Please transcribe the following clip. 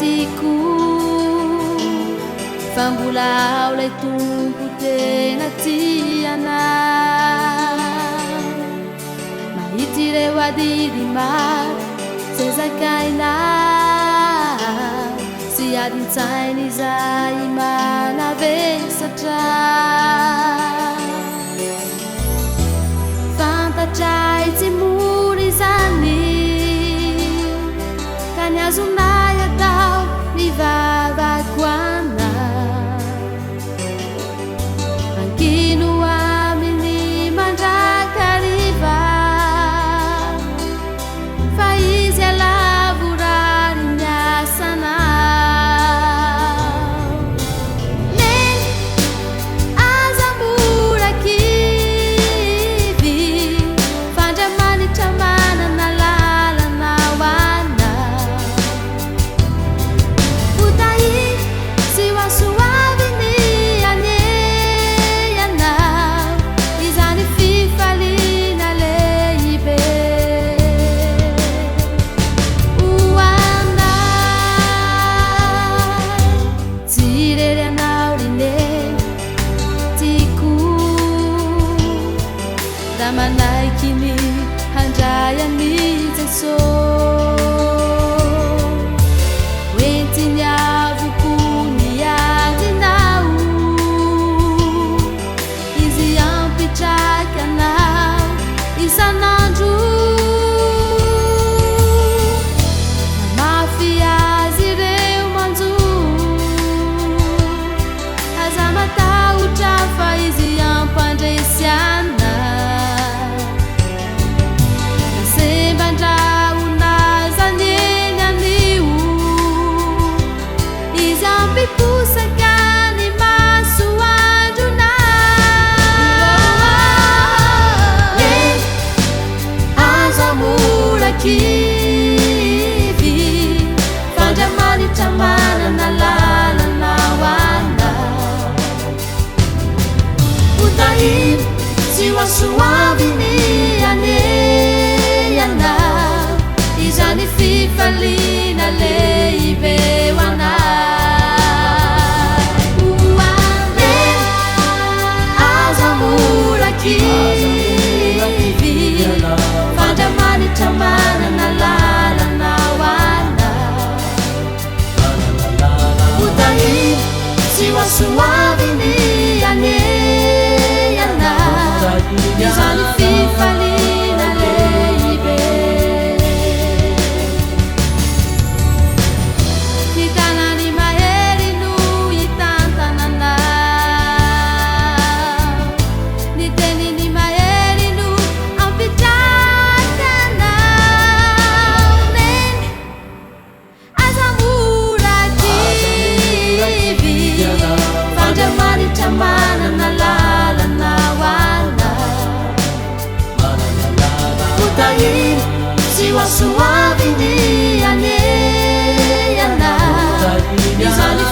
tiako fa mbola ao ilay Tompo tena tia anao. Mahita ireo adidy maro izay zakainao sy adin-tsaina izay manavesatra. Fantatray tsy mora izany ka ny azonay atao mivavaka ho anao. Ankino aminy mandrakariva fa izy halavorary ny asanao. Neny, aza mora kivy fa Andriamanitra manana lalana ho anao. Ho tahiana sy ho hasoaviny anie ianao, izany fifaliana lehibe ho anay. Tsy irery ianao ry Neny tiako, raha manaiky ny handray an'i Jesosy. Hoentiny avokoa ny adinao, Izy hampitraka anao isan'andro. Namafy azy ireo manjo, aza matahotra fa Izy hampandresy anao. Na semban-drahona aza ny eny anio, Izy hampiposaka ny masoandronao. Neny, aza mora kivy, fa Andriamanitra manana lalana ho anao. Ho tahiana sy ho hasoaviny anie ianao, izany fifaliana lehibe ho anay. Ho anay, aza mora kivy, fa Andriamanitra manana lalana ho anao. Ho tahiana sy ho hasoaviny anie ianao, izany fifaliana lehibe. Ny tanany mahery no hitantananao, ny teniny mahery no hampitraka anao. Neny, aza mora kivy, fa Andriamanitra manana lalana ho anao. Ho tahiana sy ho hasoaviny anie ianao, izany.